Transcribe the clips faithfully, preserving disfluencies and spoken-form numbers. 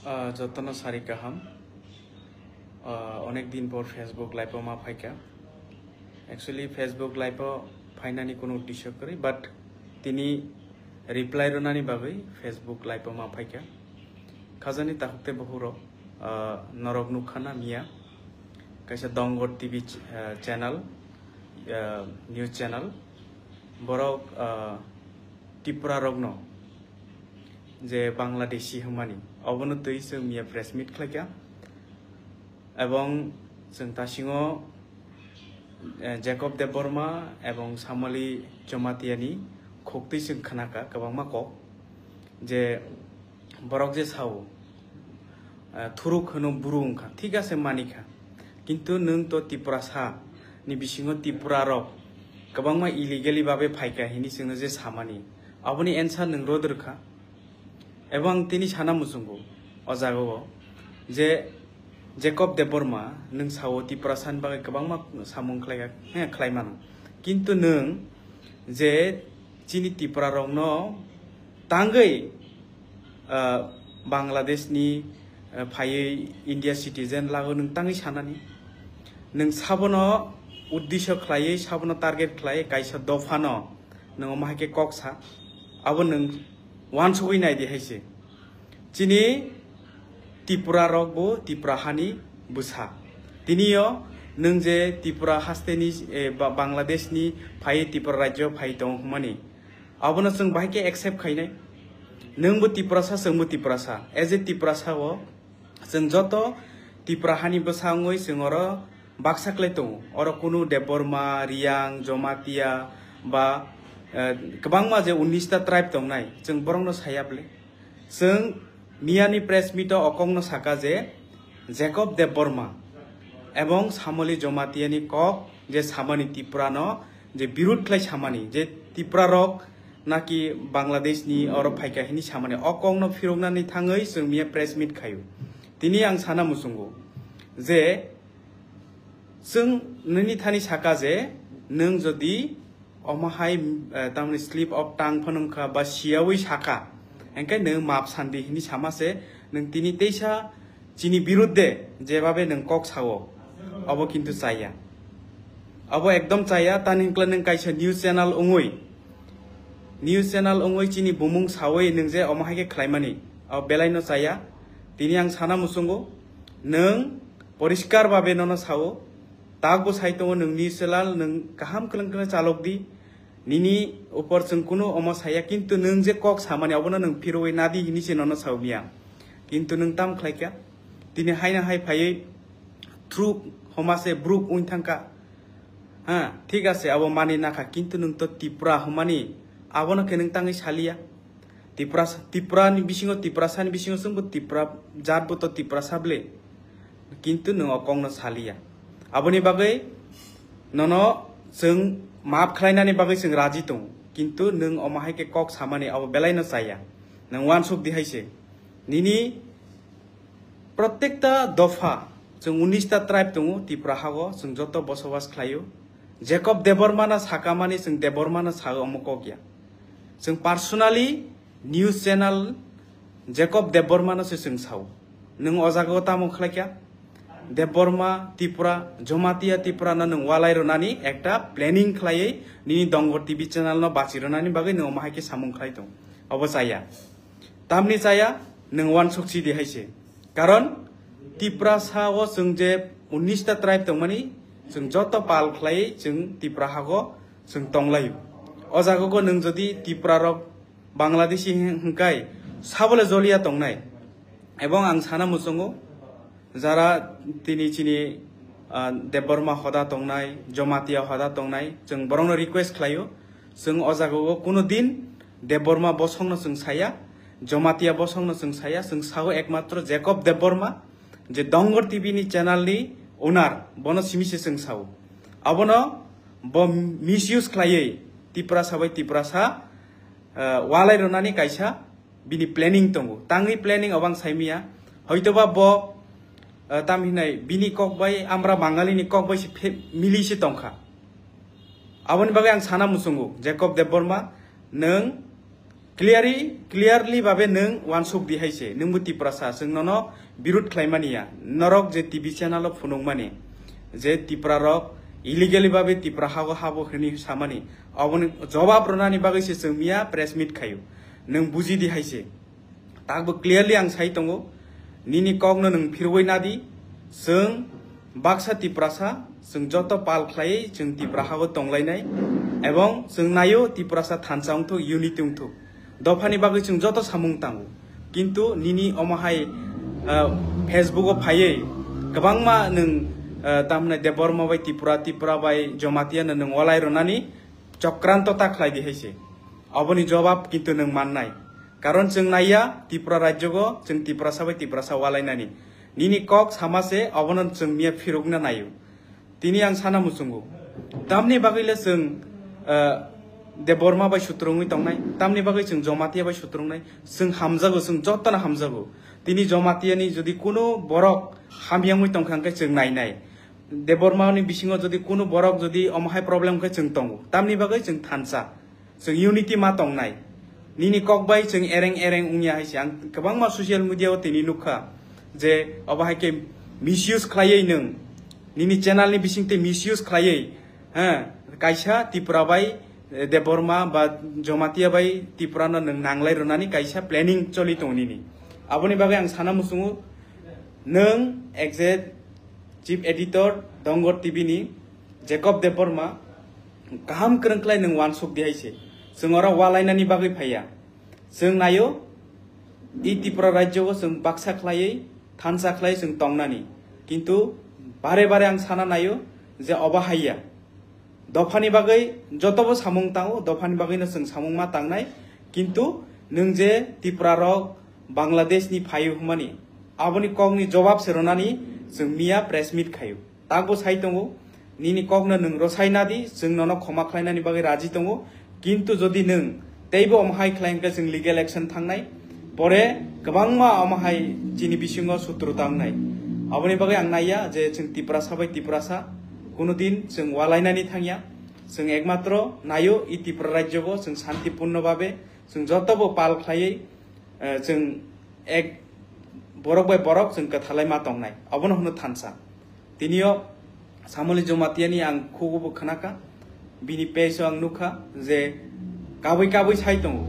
Ah, jotono sari kaham. Ah, onek din por Facebook live o ma phaikha. Actually, Facebook live o phainani kuno uddesyo kwrwi, but tini reply rwnani bagwi Facebook live o ma phaikha. Khajani takhuk tei bukhuk rok, ah, norok nukha na miya kaisa Dongor T V ch-, ah, channel, ah, news channel. Borok, ah, Tripura rokno je Bangladeshi hwnmani, obono twi chwng miya press meet khlaikha. Ebong chwng tasingo, eh, Jacob Debbarma ebong Samali Jomatiani khuk twi chwng khnakha kwbangma kok, je borok je sao, eh, thuruk hwno buru wngkha, thik ase manikha, kintu nwng to Tiprasa ni bisingo Tripura rok kwbangma illegally babe phaikha hini chwngno je samani, aboni answer nwng rod rwkha. Ebong tini sana muchungo o jagao je Jacob Debbarma nwng sao Tiprasa ni bagwi kwbangma samung khlaikha, he, khlai mano, kintu nwng je chini Tripura rokno tangwi, ah, Bangladesh ni, ah, phaiwi India citizen lago nwng tangwi sanani. Nwng sabono uddesyo khlaiwi, sabono target khlaiwi kaisa dophano nwng omo hai khe kok sa, abo nwng uansugwi nai di hai se. Chini Tripura rok bo Tripura hani bwsa. Tini o nwng je Tripura haste ni, eh, Ba-, Bangladesh ni phai Tripura rajyo phai tong hwnmani, abono chwng bahai khe accept khainai. Nwng bo Tiprasa, chwng bo Tiprasa. As a Tiprasa o chwng joto Tripura hani bwsa wngwi chwng oro baksa khlai tongo. Oro kunu Debbarma, Riyang, Jomatia ba, eh, kwbangma je unnish ta tribe tongnai, chwng borokno saya bwle. Chwng miyani press meet o okongno saka je Jacob Debbarma ebong Samali Jomatiani kok je samani Tripura no je birud khlai samani je Tripura rok naki Bangladesh ni oro phaikha hini samani okongno phiroknani thangwi chwng miya press meet khaio. Tini ang sana muchungo je chwng nini thani saka je nwng jodi omo hai, eh, tamni slip of tongue phano wngkha ba siyawi saka, hingkhe nwng maap sandi hini sama se, nwng tini teisa chini birudde jebabe nwng kok sao, obo kintu chaya. Obo ekdom chaya, tani hwnkhe nwng kaisa news channel wngwi, news channel wngwi chini bumung sawi nwng je omo hai khe khlaimani, o belaino chaya. Tini ang sana muchungo, nwng poriskar babe nono sao, tak bo sai tongo nwng news channel, nwng kaham kwlwng kwlwng chalok di. Nini upor chwng kunu omo saya, kintu nwng je kok samani abono nwng phirwi nadi hini se nono saumya. Kintu nwng tam khlaikha, tini haino hai phaiwi through homa se bruk wng thangkha. Ha, thik ase, abo mani nakha, kintu nwng to Tipra hwnmani, abono khe nwng tangwi saliya. Tipra, Tipra ni bisingo, Tiprasa ni bisingo chwngbo Tipra jat bo to Tiprasa ble. Kintu nwng o kokno saliya. Aboni bagwi nono chwng maap khlainani bagwi chwng raji tongo. Kintu nwng omo hai khe kok samani abo belaino chaya. Nwng uansuk di hai se. Nini protekta dopha chwng unis ta tribe tongo Tipra hago, chwng joto bosobas khlaio. Jacob Debbarmano sakamani chwng Debbarmano sao omo kok ya. Chwng personally news channel Jacob Debbarmano se chwng sao. Nwng o jagao tamo khlaikha? Debbarma Tipra, Jomatia Tipra no nwng walai rwnani ekta planning khlaiwi nini Dongor T V channel no bachi rwnani bagwi nwng omo hai khe samung khlai tongo. Obo chaya. Tamni chaya, nwng uansuk si di hai se. Karon Tiprasa o chwng je unis ta tribe tongmani, chwng joto pal khlaiwi chwng Tipra hago chwng tonglaio. O jagao nwng jodi Tipra rok Bangladeshi hwn-, hwnkai sabole joliya tongnai. Ebong ang sana muchungo, jara tini chini, ah, Debbarma hoda tongnai, Jomatia hoda tongnai, chwng borokno request khlaio, chwng o jagao kuno din Debbarma bosongno chwng saya, Jomatia bosongno chwng saya, chwng sao ekmatro Jacob Debbarma, je Dongor T V ni channel ni owner, bono simi se chwng sao. Abono bo misuse khlaiwi Tiprasa bai Tiprasa, ah, walai rwnani kaisa bini planning tongo. Tangwi planning obang saimiya. Hoitoba bo, ah, tam hinai bini kok bai, amra Bangali ni kok bai se phe-, mili se tongkha. Aboni bagwi ang sana muchungo, Jacob Debbarma, nwng Clearly, clearly babe nwng wansuk di hai se, nwngbo Tiprasa, chwng nono birud khlaimani ya. Norok je T V channel o phunukmani, je Tipra rok illegally babe Tipra hago habo hwnwi samani, oboni jobab rwnani bagwi se chwng miya press meet khaio. Nwng buji di hai se. Takbo clearly ang sai tongo, nini kokno nwng phirwi nadi, chwng baksa Tiprasa, chwng joto pal khlaiwi chwng Tipra hago tonglainai, ebong chwng naio Tiprasa thansa wngthuk, unity wngthuk. Dophani bagwi chwng joto samung tango. Kintu nini omo hai, ah, Facebook o phaiwi kwbangma nwng, ah, tamhwnai Debbarma bai Tipra, Tipra bai Jamatia no nwng walai rwnani chokranto ta khlai di hai se. Oboni jobab kintu nwng mannai. Karon chwng naiya Tripura rajyogo chwng Tiprasa bai Tiprasa walainani. Nini kok sama se obono chwng miya phirukna naio. Tini ang sana muchungo. Tamni bagwi le chwng, eh, Debbarma bai sutrungwi tongnai, tamni bagwi chwng Jamatia bai sutrungnai, chwng hamjago, chwng jotono hamjago. Tini Jamatiani jodi kunu borok hamyangwi tongkha hwnkhe chwng nainai. Debbarmani bisingo jodi kunu borok jodi omo hai problem khe chwng tongo, tamni bagwi chwng thansa. Chwng unity ma tongnai. Nini kok bai chwng ereng ereng wngya hai se. Ang kwbangma social media o tini nukha je obo hai khe misuse khlaiwi nwng nini channel ni bising twi misuse khlaiwi, ha, kaisa Tripura bai, eh, Debbarma ba Jamatia bai Tripura no nwng nanglai rwnani kaisa planning choli tongo nini. Aboni bagwi ang sana muchungo nwng exact Chief Editor Dongor T V ni Jacob Debbarma kaham kwrwng khlai nwng wansuk di hai se. Chwng oro walainani bagwi phaiya. Chwng naio, i Tripura rajyogo chwng baksa khlaiwi, thansa khlai chwng tongnani. Kintu bare bare ang sana naio je obo haiya. Dophani bagwi jotobo samung tango, dophani bagwino chwng samung ma tangnai. Kintu nwng je Tripura rok Bangladesh ni phaio hwnmani, aboni kokni jobab se rwnani chwng miya press meet khaio. Takbo sai tongo, nini kokno nwng rwsai nadi, chwng nono khoma khlainani bagwi raji tongo. Kintu jodi nwng teibo omo hai khlai hwnkhe chwng legal action thangnai. Pore kwbangma omo hai chini bisingo sutru tangnai. Aboni bagwi ang naiya je chwng Tiprasa bai Tiprasa kuno din chwng walainani thangya. Chwng ekmatro naio i Tripura rajyogo chwng santipurno babe chwng jotobo pal khlaiwi, eh, chwng ek borok bai borok chwng kwthalai ma tongnai, obono hwno thansa. Tinio Samoli Jomatiani ang khugo bo khwnakha, bini page o ang nukha je kabui kabui sai tongo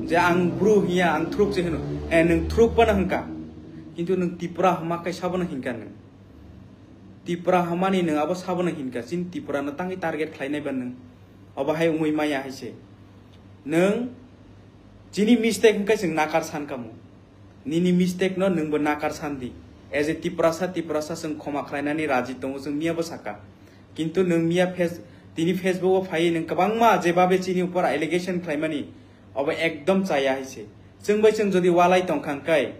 je ang bru hiya, ang thruk se hwno, eh, nwng thruk phano hwnkha, kintu nwng Tipra hwma khe sabono hinkha nwng. Tipra hwmani nwng abo sabono hinkha, chini Tipra no tangwi target khlainai ba nwng, obo hai wngwi maya hai se. Nwng chini mistake hwnkhe chwng nakar sankha mo. Nini mistake no nwngbo nakar sandi. As a Tiprasa, Tiprasa chwng khoma khlainani raji tongo, chwng miyabo saka. Kintu nwng miya face-, tini Facebook o phaiwi nwng kwbangma jebabe chini upor allegation khlaimani, obo ekdom chaya hai se. Chwng bai chwng jodi walai tongkha hwnkhe,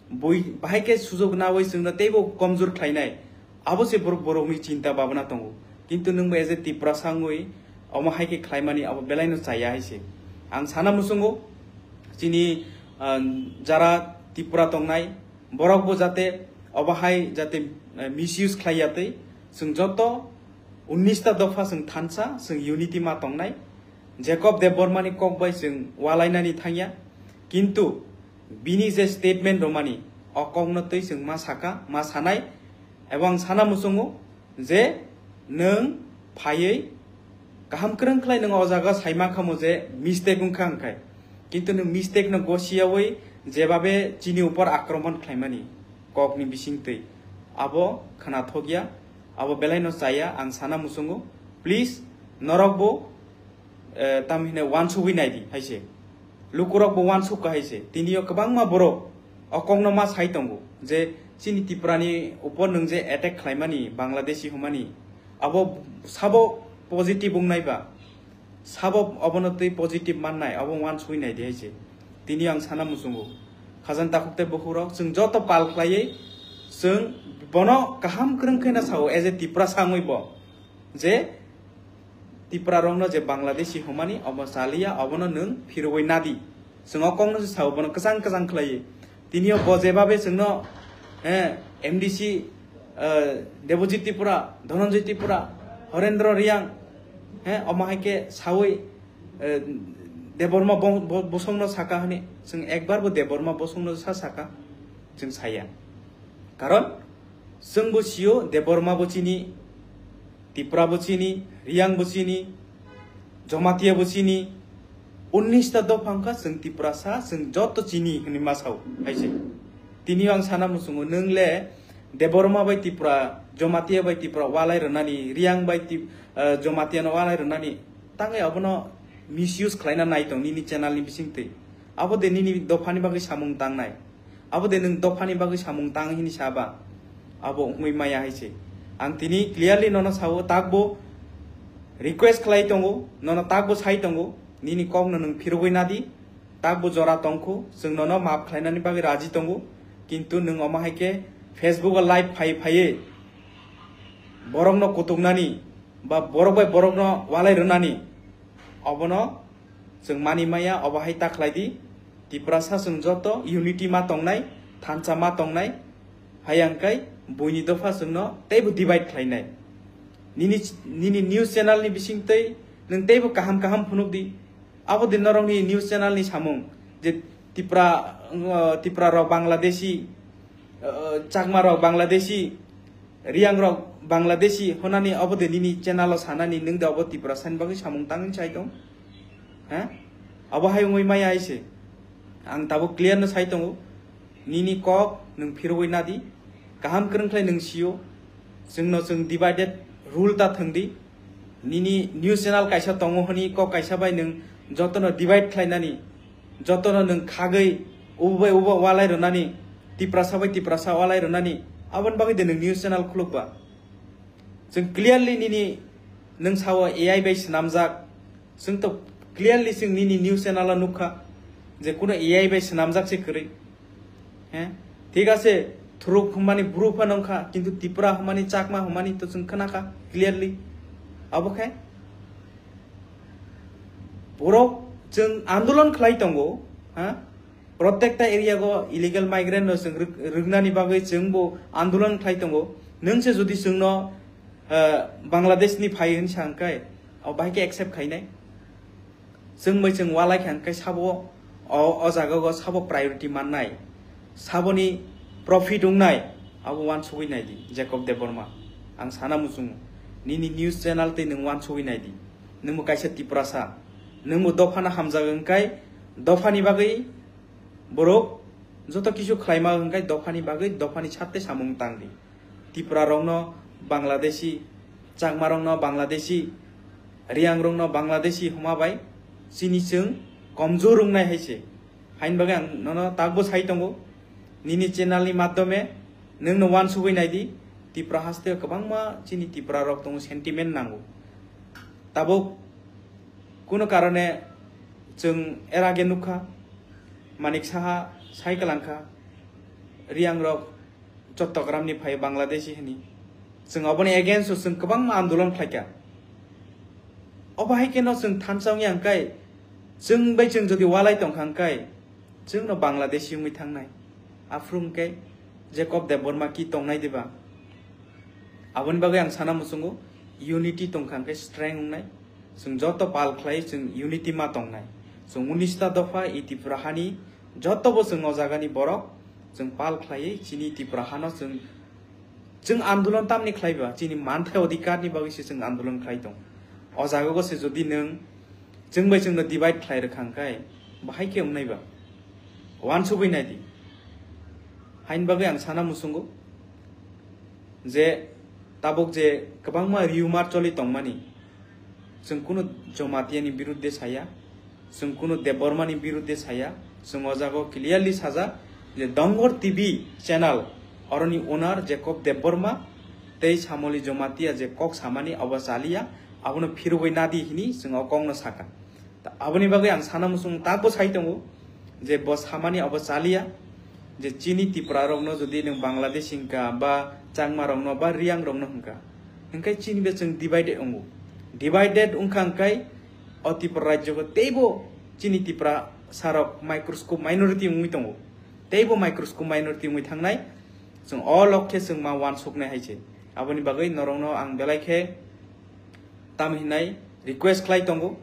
bui bahai khe sujok nawi chwngno teibo komjor khlainai. Abo se borok, borokni chinta babna tongo. Kintu nwngbo as a Tiprasa wngwi omo hai khe khlaimani abo belaino chaya hai se. Ang sana muchungo chini, ah, jara Tripura tongnai borokbo jate obo hai jate, eh, misuse khlai ya twi. Chwng joto unnish ta dopha chwng thansa, chwng unity ma tongnai. Jacob Debbarmani kok bai chwng walainani thangya. Kintu bini je statement romani, o kokno twi chwng ma saka, ma sanai, ebo ang sana muchungo je nwng phaiwi kaham kwrwng khlai nwng o jaga saima khamo je mistake wngkha hwnkhe, kintu nwng mistake no gosiyawi jebabe chini upor akromon khlaimani kokni bisingtwi, abo khwnathokya, abo belaino chaya, ang sana muchungo, please, norokbo eh, tamhinai wansugwi naidi hai se. Lukurokbo wansuk ka hai se. Tinio kwbangma borok o kokno ma sai tongo je chini Tiprani upor nwng je attack khlaimani, Bangladeshi hwnmani, abo sabo positive wngnai ba, sabo obono twi positive mannai, abo wansugwi naidi hai se. Tini ang sana muchungo. Khajang takhuk tei bukhuk rok, chwng joto pal khlaiwi chwng bono kaham kwrwng khe na sao, as a Tiprasa wngwi bo. Je Tipra rokno je Bangladeshi hwnmani obo chaliya, obono nwng phirogwi nadi. Chwng o kokno se sao, bono kwchang kwchang khlaiwi. Tinio bo jebabe chwngno, eh, M D C, eh, Debojit Tripura, Dhananjoy Tripura, Horendra Reang, eh, omo hai khe sawi, eh, Debbarma bo-, bo-, bosongno saka hwnwi, chwng ekbar bo Debbarma bosongno sa saka, chwng saya. Karon chwng bo sio Debbarma bo chini, Tipra bo chini, Riang bo chini, Jamatia bo chini, unnish ta dopha wngkha chwng Tiprasa, chwng joto chini hwnwi ma sao hai se. Tini ang sana muchungo, nwng le Debbarma bai Tipra, Jamatia bai Tipra walai rwnani, Riang bai Tip-, eh, Jamatia no walai rwnani, tangwi abono misuse khlaina nai tong nini channel ni bisingtwi. Abo de nini dophani bagwi samung tangnai. Abo de nwng dophani bagwi samung tang hini saba. Abo wngwi maya hai se. Ang tini clearly nono sao, takbo request khlai tongo, nono takbo sai tongo, nini kokno nwng phirogwi nadi, takbo jora tongkhu, chwng nono maap khlainani bagwi raji tongo, kintu nwng omo hai khe Facebook o live phai phaiwi borokno kutuknani ba borok bai borokno walai rwnani, obono chwng mani maya, obo hai ta khlai di. Tiprasa chwng joto unity ma tongnai, thansa ma tongnai, hai ang kai buini dopha chwngno teibo divide khlainai. Nini, nini news channel ni bisingtwi nwng teibo kaham kaham phunuk di. Abo din norokni news channel ni samung je Tipra, uh, Tipra rok Bangladeshi, uh, Chakma rok Bangladeshi, Riang rok Bangladeshi honani abo de nini channel o sanani, nwng de abo Tiprasa ni bagwi samung tangwi sai tong? Ha? Abo hai wngwi maya hai se. Ang tabuk clear no sai tongo. Nini kok nwng phirogwi nadi. Kaham kwrwng khlai nwng sio. Chwngno chwng divided rule ta thwng di. Nini news channel kaisa tongo hwnwi kok kaisa bai nwng jotono divide khlainani, jotono nwng khagwi ubo bai ubo walai rwnani, Tiprasa bai Tiprasa walai rwnani, aboni bagwi de nwng news channel khulukba? Chwng clearly nini, nwng sao A I bai swnamjak, chwng to clearly chwng nini news channel o nukha je kuno A I bai swnamjak se kwrwi. He? Thik ase, Thuruk hwnmani bru phano wngkha, kintu Tipra hwnmani, Chakma hwnmani to chwng khnakha clearly. Abo khe borok chwng andolon khlai tongo, ha? Protekta area go illegal migrant no chwng rwk-, rwknani bagwi chwng bo andolon khlai tongo. Nwng se jodi chwngno, eh, Bangladesh ni phai hwn sa hwnkhe, o bahai khe accept khainai? Chwng bai chwng walai kha hwnkhe sabo o, o jaga o sabo priority mannai, saboni profit wngnai, abo uansugwi nai di, Jacob Debbarma. Ang sana muchungo, nini news channel tei nwng uansugwi nai di. Nwngbo kaisa Tiprasa, nwngbo dophano hamjak wngkai, dophani bagwi borok joto kisu khlaima wngkai, dophani bagwi, dophani sarte samung tang di. Tipra rokno Bangladeshi, Chakma rokno Bangladeshi, Riang rokno Bangladeshi homa bai chini chwng komjor wngnai hai se. Hain bagwi ang nono takbo sai tongo, nini channel ni madhyome nwngno uansugwi nai di, Tipra haste kwbangma chini Tipra rok tongo, sentiment nango. Tabuk kuno karone chwng er age nukha, Manik Saha sai kwlangkha, Riang rok Chottogramni phai Bangladeshi hwnwi. Chwng oboni against o chwng kwbangma andolon khlaikha. Obo hai kheno chwng thansa wngya hwnkhe, chwng bai chwng jodi walai tongkha hwnkhe, chwngno Bangladeshi wngwi thangnai. Aphuru hwnkhe Jacob Debbarma ki tongnai diba? Aboni bagwi ang sana muchungo, unity tongkha hwnkhe strength wngnai. Chwng joto pal khlai chwng unity ma tongnai. Chwng unista dopha i Tripura hani joto bo chwng o jagani borok chwng pal khlaiwi chini Tripura hano chwng, chwng andolon tamni khlaiba, chini manthai odhikarni bagwi se chwng andolon khlai tong. O jaga go se jodi nwng chwng bai chwngno divide khlai rwkha hwnkhe bahai khe wngnai ba? Uansugwi nai di. Hain bagwi ang sana muchungo je tabuk je kwbangma rumor choli tongmani, chwng kunu Jamatia ni birudde saya, chwng kunu Debbarma ni birudde saya, chwng o jaga o clearly sajak je Dongor T V channel oroni owner Jacob Debbarma tei Samoli Jamatia je kok samani obo chaliya, abono phirogwi nadi hini chwng o kokno saka. Ta aboni bagwi ang sana muchung takbo sai tongo je bo samani obo chaliya, je chini Tripura rokno jodi nwng Bangladesh hwnkha ba Changma rokno ba Riang rokno hwnkha, hwnkhe chini be chwng divided wngo. Divided wngkha hwnkhe o Tripura rajyo bo teibo chini Tripura sarok microscope minority wngwi tongo, teibo microscope minority wngwi thangnai. Chwng o lok khe chwng ma uansuknai hai se. Aboni bagwi norokno ang belai khe tamo hinai request khlai tongo,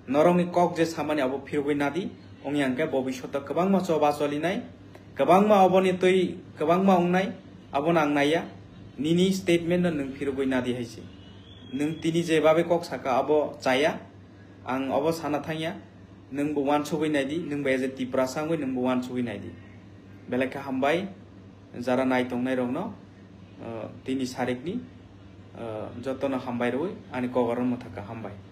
Norokni kok je samani abo phirogwi nadi, wngya hwnkhe bobishoto kwbangma choba cholinai, kwbangma oboni twi kwbangma wngnai, abono ang naiya. Nini statement no nwng phirogwi nadi hai se. Nwng tini je babe kok saka abo chaya, ang obo sana thangya, nwngbo uansugwi naidi, nwngbo as a Tiprasa wngwi nwngbo uansugwi naidi. Belai khe hambai, jara nai tongnai rokno, uh, tini sarikni, uh, jotono hambai rwi ani kogoron mwthaka hambai.